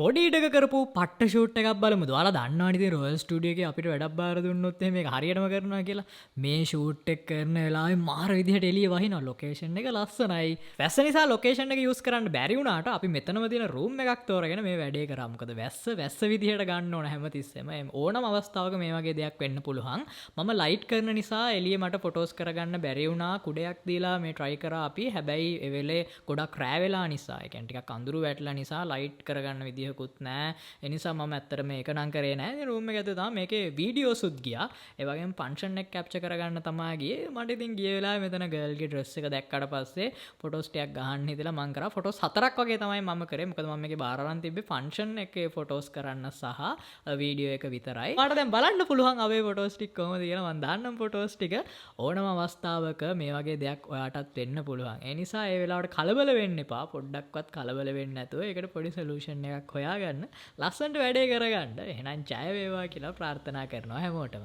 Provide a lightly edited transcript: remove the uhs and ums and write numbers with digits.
පොඩි ඉඩක කරපු පට්ට ෂූට් එකක් බලමුද? ඔයාලා දන්නවනේ ඉතින් රොයල් ස්ටුඩියෝ එකේ අපිට වැඩක් බාර දුන්නොත් එහෙම ඒක හරියටම කරනවා කියලා. මේ ෂූට් එක කරන වෙලාවේ මාර විදිහට එළිය වහිනවා. ලොකේෂන් එක ලස්සනයි. වැස්ස නිසා ලොකේෂන් එක යූස් කරන්න බැරි වුණාට අපි මෙතනම තියෙන රූම් එකක් තෝරගෙන මේ වැඩේ කරා. මොකද වැස්ස වැස්ස විදිහට ගන්න ඕන හැමතිස්සෙම. ඕනම අවස්ථාවක මේ වගේ දෙයක් වෙන්න පුළුවන්. මම ලයිට් කරන නිසා එළිය මට ෆොටෝස් කරගන්න බැරි වුණා. කුඩයක් දීලා මේ try කරා අපි. හැබැයි ඒ වෙලේ ගොඩක් රෑ වෙලා නිසා, ඒ කියන්නේ ටිකක් අඳුරු වැටලා නිසා ලයිට් කරගන්න විදිහකුත් නෑ. ඒ නිසා මම ඇත්තට මේක නම් කරේ නෑ. ඉතින් රූම් එක ඇතුලේ තමයි මේකේ වීඩියෝස් උත් ගියා. ඒ වගේම ෆන්ක්ෂන් එක කැප්චර් කරගන්න තමයි ගියේ. මට ඉතින් ගිය වෙලාවේ මෙතන ගර්ල්ගේ ඩ්‍රෙස් එක දැක්කට පස්සේ ෆොටෝස් ටිකක් ගහන්න හිතලා මං කරා. ෆොටෝස් හතරක් වගේ තමයි මම කරේ. මොකද මම මේකේ බාර අරන් තිබ්බේ ෆන්ක්ෂන් එකේ ෆොටෝස් කරන්න සහ වීඩියෝ එක විතරයි. ඔයාලට දැන් බලන්න පුළුවන් අපේ ෆොටෝස් ටික කොහොමද කියලා. මං දාන්නම් ෆොටෝස් ටික. ඕනම අවස්ථාවක මේ වගේ දෙයක් ඔයාටත් වෙන්න පුළුවන්. ඒ නිසා ඒ වෙලාවට කලබල වෙන්න එපා. පොඩ්ඩක්වත් කලබල වෙන්නේ නැතුව ඒකට පොඩි සොලියුෂන් එකක් හොයාගන්න. ලස්සනට වැඩේ කරගන්න. එහෙනම් ජය වේවා කියලා ප්‍රාර්ථනා කරනවා හැමෝටම.